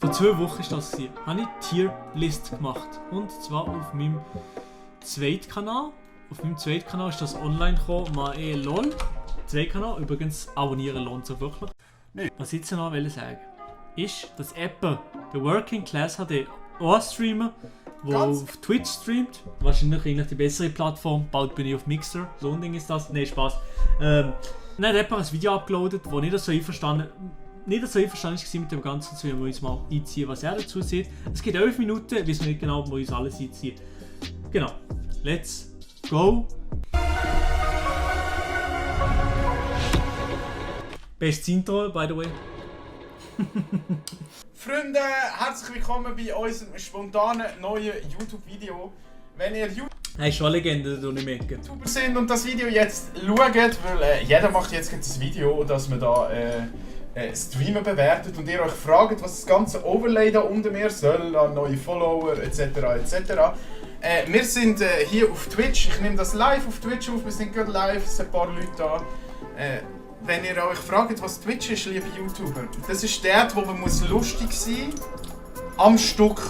vor 2 Wochen ist das gewesen, habe ich Tierlist gemacht. Und zwar auf meinem zweiten Kanal. Auf meinem zweiten Kanal ist das online gekommen, LOL. Kanal. Übrigens, abonnieren lohnt sich wirklich. Nee. Was ich jetzt noch sagen ist, dass Apple, der Working Class HD Streamer, der auf Twitch streamt, wahrscheinlich eigentlich die bessere Plattform, bald bin ich auf Mixer, so ein Ding ist das, nein, Spaß. Dann hat Apple ein Video abgeladen, wo nicht so einverstanden war mit dem Ganzen, so wie wir uns mal einziehen, was er dazu sieht. Es geht 11 Minuten, wissen wir nicht genau, wo wir uns alles einziehen. Genau, let's go! Bestes Intro, by the way. Freunde, herzlich willkommen bei unserem spontanen neuen YouTube-Video. Wenn ihr Hey, ist schon eine Legende, du nicht merken. YouTuber sind und das Video jetzt schaut, weil jeder macht jetzt das Video, dass man da Streamer bewertet und ihr euch fragt, was das ganze Overlay da unter mir soll, an neue Follower etc. etc. Wir sind hier auf Twitch, ich nehme das live auf Twitch auf, wir sind gerade live, es sind ein paar Leute da. Wenn ihr euch fragt, was Twitch ist, liebe YouTuber, das ist der, wo man muss lustig sein am Stück.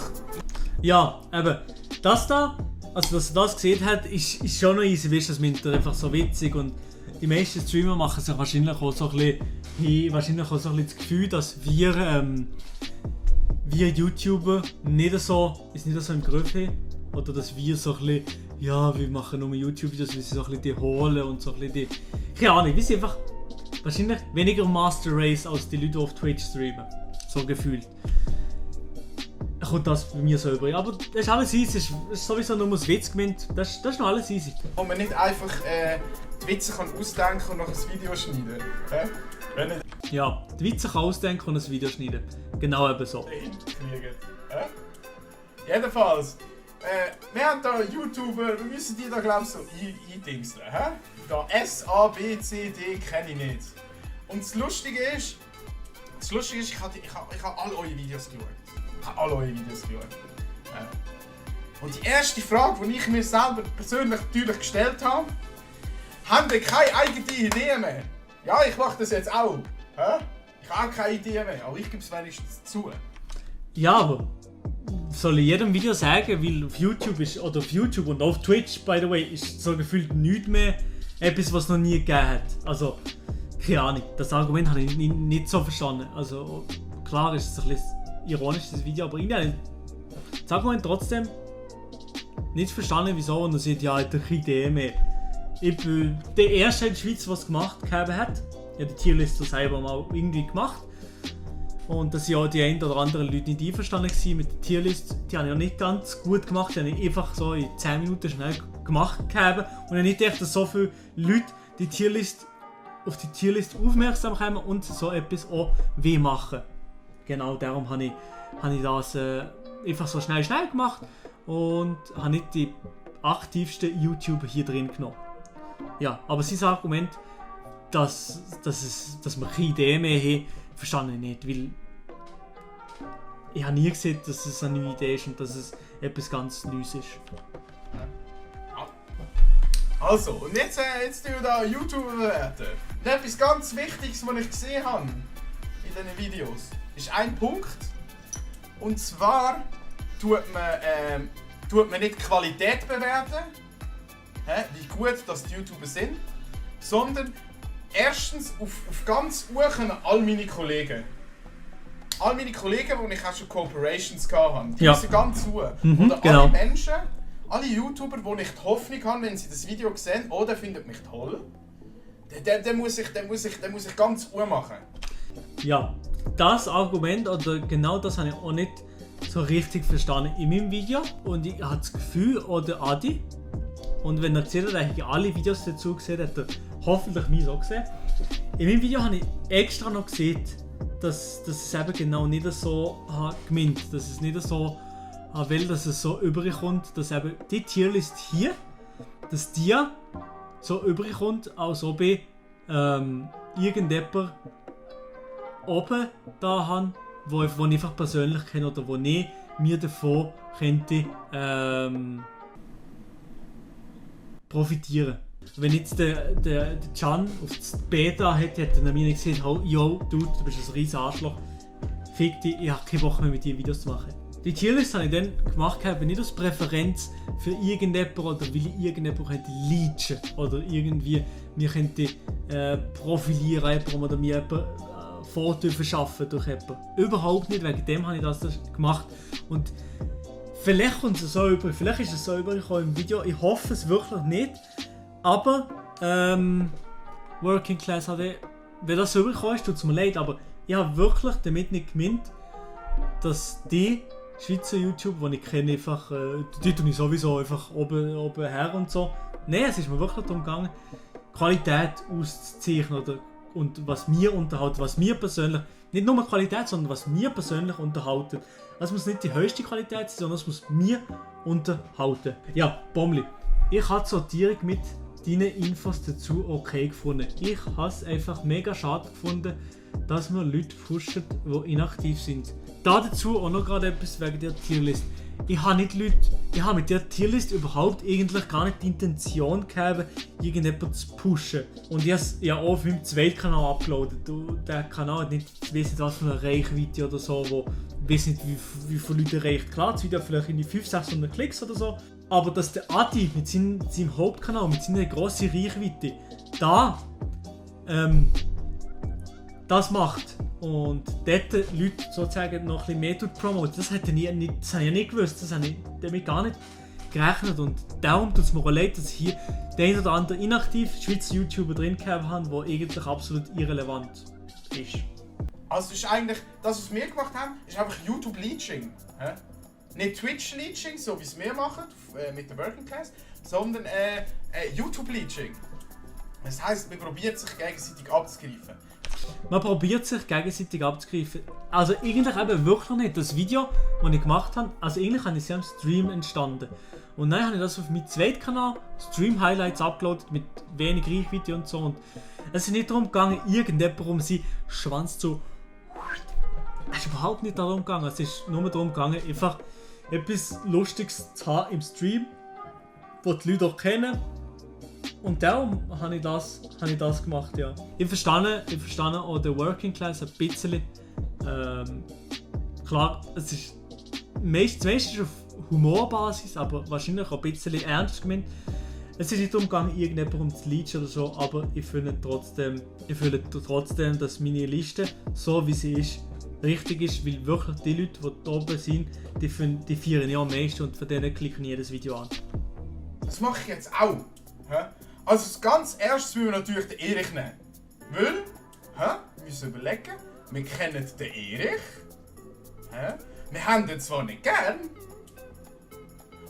Ja, eben, das da, also dass ihr das gesehen habt, ist schon noch easy, weißt du, das meint einfach so witzig und die meisten Streamer machen sich wahrscheinlich auch so ein bisschen das Gefühl, dass wir YouTuber nicht so im Griff haben. Oder dass wir so ein bisschen, ja, wir machen nur YouTube-Videos, wir sind so ein bisschen die holen und so ein bisschen die, keine Ahnung, wir sind einfach wahrscheinlich weniger Master Race als die Leute, die auf Twitch streamen. So gefühlt. Kommt das bei mir so über. Aber das ist alles easy, das ist sowieso nur als Witz gemeint, das ist noch alles easy. Wo man nicht einfach die Witze kann ausdenken und noch ein Video schneiden kann. Ja, die Witze kann ausdenken und ein Video schneiden. Genau eben so. Jedenfalls, wir haben da YouTuber, wir müssen die da glaube ich so eindingseln. Da S, A, B, C, D kenne ich nicht. Und das Lustige ist, ich habe alle eure Videos geschaut. Und die erste Frage, die ich mir selber persönlich natürlich gestellt habe, haben ihr keine eigene Idee mehr? Ja, ich mache das jetzt auch. Ich habe auch keine Idee mehr, aber ich gebe es wenigstens zu. Ja, aber soll ich jedem Video sagen, weil auf YouTube ist, oder auf YouTube und auf Twitch, by the way, ist so gefühlt nichts mehr etwas, was es noch nie gegeben hat. Also, keine Ahnung, das Argument habe ich nicht so verstanden. Also, klar ist es ein bisschen ironisch, das Video, aber irgendwie habe ich das Argument trotzdem nicht verstanden, wieso. Und dann sagt, ja, ich habe keine Idee mehr. Ich bin der Erste in der Schweiz, der es gemacht hat. Ich habe die Tierliste selber mal irgendwie gemacht. Und dass ja die ein oder anderen Leute nicht einverstanden waren mit der Tierliste, die habe ich ja nicht ganz gut gemacht. Die habe ich einfach so in 10 Minuten schnell gemacht. Und ich habe nicht gedacht, dass so viele Leute auf die Tierliste aufmerksam kommen und so etwas auch machen. Genau darum habe ich das einfach so schnell gemacht und habe nicht die aktivsten YouTuber hier drin genommen. Ja, aber sein Argument, dass wir keine Idee mehr haben, verstehe ich nicht, weil ich habe nie gesehen, dass es eine neue Idee ist und dass es etwas ganz Neues ist. Also, und jetzt tun wir da YouTuber bewerten. Und etwas ganz Wichtiges, was ich gesehen habe in diesen Videos, ist ein Punkt. Und zwar tut man nicht die Qualität bewerten, wie gut dass die YouTuber sind, sondern erstens auf ganz hoch all meine Kollegen. All meine Kollegen, wo ich auch schon Cooperations hatte, die sind ganz hoch. Oder genau. Alle Menschen, alle YouTuber, wo ich die Hoffnung habe, wenn sie das Video sehen, oh, der findet mich toll, den muss ich ganz hoch machen. Ja, das Argument, oder genau das habe ich auch nicht so richtig verstanden in meinem Video. Und ich habe das Gefühl, oder Adi, und wenn er gesehen hat, dass ich alle Videos dazu gesehen hat er hoffentlich mich so gesehen. In meinem Video habe ich extra noch gesehen, dass es eben genau nicht so gemeint, dass es nicht so will, dass es so überkommt, dass eben die Tierlist hier, dass die so überkommt, als ob ich irgendjemand oben da habe, wo ich einfach persönlich kenne oder wo ich mir davon könnte profitieren. Wenn jetzt der Can auf das Beta hätte er mir nicht gesehen, oh, yo, Dude, du bist ein riesen Arschloch. fick dich, ich habe keinen Bock mehr mit dir Videos zu machen. Die Tierlist habe ich dann gemacht, nicht aus Präferenz für irgendjemanden oder weil ich irgendjemanden könnte leechen oder irgendwie mir könnte profilieren oder mir Vorteile verschaffen durch jemanden. Überhaupt nicht, wegen dem habe ich das gemacht. Und vielleicht kommt es so über, vielleicht ist es so übergekommen im Video, ich hoffe es wirklich nicht. Aber Working Class HD, wenn das so übergekommen ist, tut es mir leid, aber ich habe wirklich damit nicht gemeint, dass die Schweizer YouTube, die ich kenne, einfach, die tue ich sowieso einfach oben her und so. Nein, es ist mir wirklich darum gegangen, Qualität auszuzeichnen und was mir unterhalten, was mir persönlich, nicht nur Qualität, sondern was mir persönlich unterhalten. Es muss nicht die höchste Qualität sein, sondern es muss mir unterhalten. Ja, Bomli, ich habe die Sortierung mit deinen Infos dazu okay gefunden. Ich habe es einfach mega schade gefunden, dass wir Leute pushen, die inaktiv sind. Dazu auch noch gerade etwas wegen der Tierlist. Ich habe mit der Tierlist überhaupt eigentlich gar nicht die Intention gehabt, irgendjemanden zu pushen. Und ich habe es ja auch auf meinem zweiten Kanal uploadet. Der Kanal hat nicht, ich weiß nicht was für eine Reichweite oder so, wo ich weiß nicht wie viele Leute erreicht. Klar, das Video hat vielleicht in die 500-600 Klicks oder so. Aber dass der Adi mit seinem Hauptkanal, mit seiner grossen Reichweite, das macht und dort Leute sozusagen noch ein bisschen mehr promoten, das habe ich nicht gewusst, das habe ich damit gar nicht gerechnet und darum tut es mir auch leid, dass ich hier den oder anderen inaktiv Schweizer YouTuber drin gehabt habe, der eigentlich absolut irrelevant ist. Also ist eigentlich, das was wir gemacht haben, ist einfach YouTube-Leeching. Nicht Twitch-Leeching, so wie es wir machen mit der Working Class, sondern YouTube-Leeching. Das heisst, man probiert sich gegenseitig abzugreifen. Man probiert sich gegenseitig abzugreifen. Also eigentlich eben wirklich nicht. Das Video, das ich gemacht habe, also eigentlich habe ich es am Stream entstanden. Und dann habe ich das auf meinem zweiten Kanal, Stream Highlights, uploadet mit wenig Reichweite und so. Und es ist nicht darum gegangen, irgendjemand um seinen Schwanz zu... Es ist überhaupt nicht darum gegangen. Es ist nur darum gegangen, einfach etwas Lustiges zu haben im Stream, das die Leute auch kennen. Und darum habe ich das gemacht, ja. Ich verstehe auch den Working Class ein bisschen. Klar, es ist meistens ist auf Humorbasis, aber wahrscheinlich auch ein bisschen ernst gemeint. Es ist nicht darum gegangen, irgendjemanden zu leechen oder so, aber ich finde trotzdem, dass meine Liste, so wie sie ist, richtig ist, weil wirklich die Leute, die da oben sind, die feiern ja am meisten und von denen klicken jedes Video an. Das mache ich jetzt auch. Also das ganz erstes müssen wir natürlich den Erich nehmen. Weil, wir müssen überlegen, wir kennen den Erich. Wir haben ihn zwar nicht gern,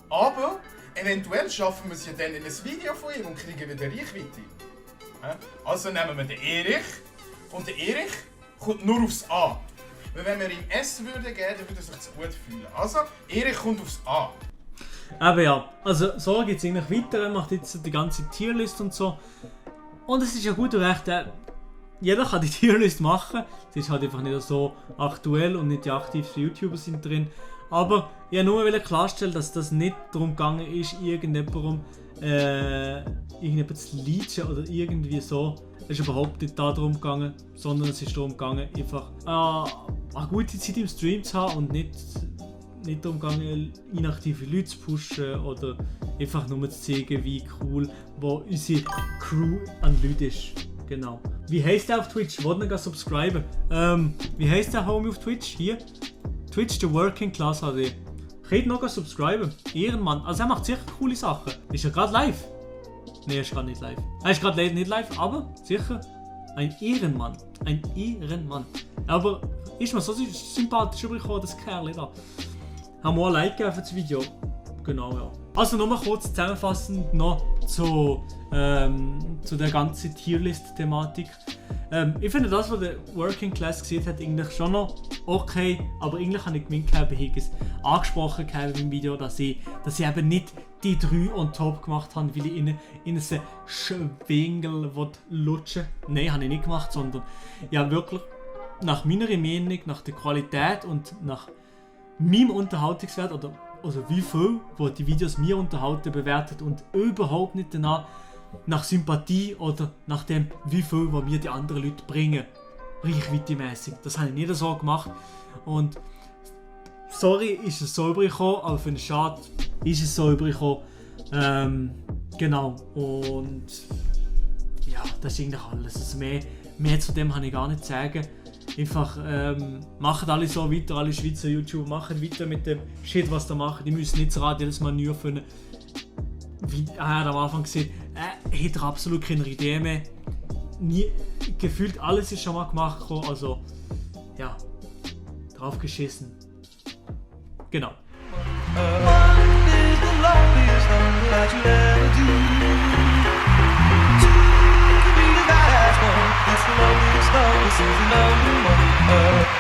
aber eventuell schaffen wir es ja dann in ein Video von ihm und kriegen wieder Reichweite. Also nehmen wir den Erich und der Erich kommt nur aufs A. Weil wenn wir ihm Essen würden geben, dann würde er sich zu gut fühlen. Also, Erich kommt aufs A. Aber ja, also so geht es eigentlich weiter, er macht jetzt die ganze Tierlist und so. Und es ist ja gut und recht, jeder kann die Tierlist machen, sie ist halt einfach nicht so aktuell und nicht die aktivsten YouTuber sind drin. Aber ich wollte nur klarstellen, dass das nicht darum gegangen ist, irgendjemandem zu leechen oder irgendwie so. Es ist überhaupt nicht darum gegangen, sondern es ist darum gegangen, einfach eine gute Zeit im Stream zu haben und nicht darum gegangen, inaktive Leute zu pushen oder einfach nur zu zeigen, wie cool wo unsere Crew an Leuten ist. Genau. Wie heisst der auf Twitch? Wollt ihr subscriben? Wie heisst der Homie auf Twitch? Hier. Twitch The Working Class HD. Könnt noch subscriben. Ehrenmann. Also er macht sicher coole Sachen. Ist er gerade live? Nein, er ist gerade nicht live. Er ist gerade nicht live, aber sicher ein Ehrenmann. Ein Ehrenmann. Aber ist mir so sympathisch übergekommen, das Kerl da. Haben wir ein Like gegeben für das Video. Genau, ja. Also nochmal kurz zusammenfassend noch zu der ganzen Tierlist-Thematik. Ich finde das, was der Working Class gesehen hat, eigentlich schon noch okay, aber eigentlich habe ich gemeint, ich habe es angesprochen im Video, dass ich eben nicht die 3 on top gemacht habe, weil ich in einen Schwengel lutschen. Nein, habe ich nicht gemacht, sondern ja wirklich nach meiner Meinung, nach der Qualität und nach meinem Unterhaltungswert oder wie viel, wo die Videos mir unterhalten, bewertet und überhaupt nicht danach nach Sympathie oder nach dem, wie viel, was mir die anderen Leute bringen. reichweitemässig. Das habe ich nie so gemacht. Und sorry, ist es so übergekommen, aber für einen Schad ist es so übergekommen. Genau. Und ja, das ist eigentlich alles. Also mehr zu dem habe ich gar nicht zu sagen. Einfach machen alle so weiter, alle Schweizer YouTuber machen weiter mit dem Shit, was da machen. Die müssen nicht das Rad jedes Mal neu erfinden. Wie er hat am Anfang gesagt, hat er absolut keine Idee mehr. Gefühlt alles ist schon mal gemacht, also ja, drauf geschissen. Genau. What is the loneliest thing that you'll ever do? To be the last one, that's the loneliest love, this is the lonely one.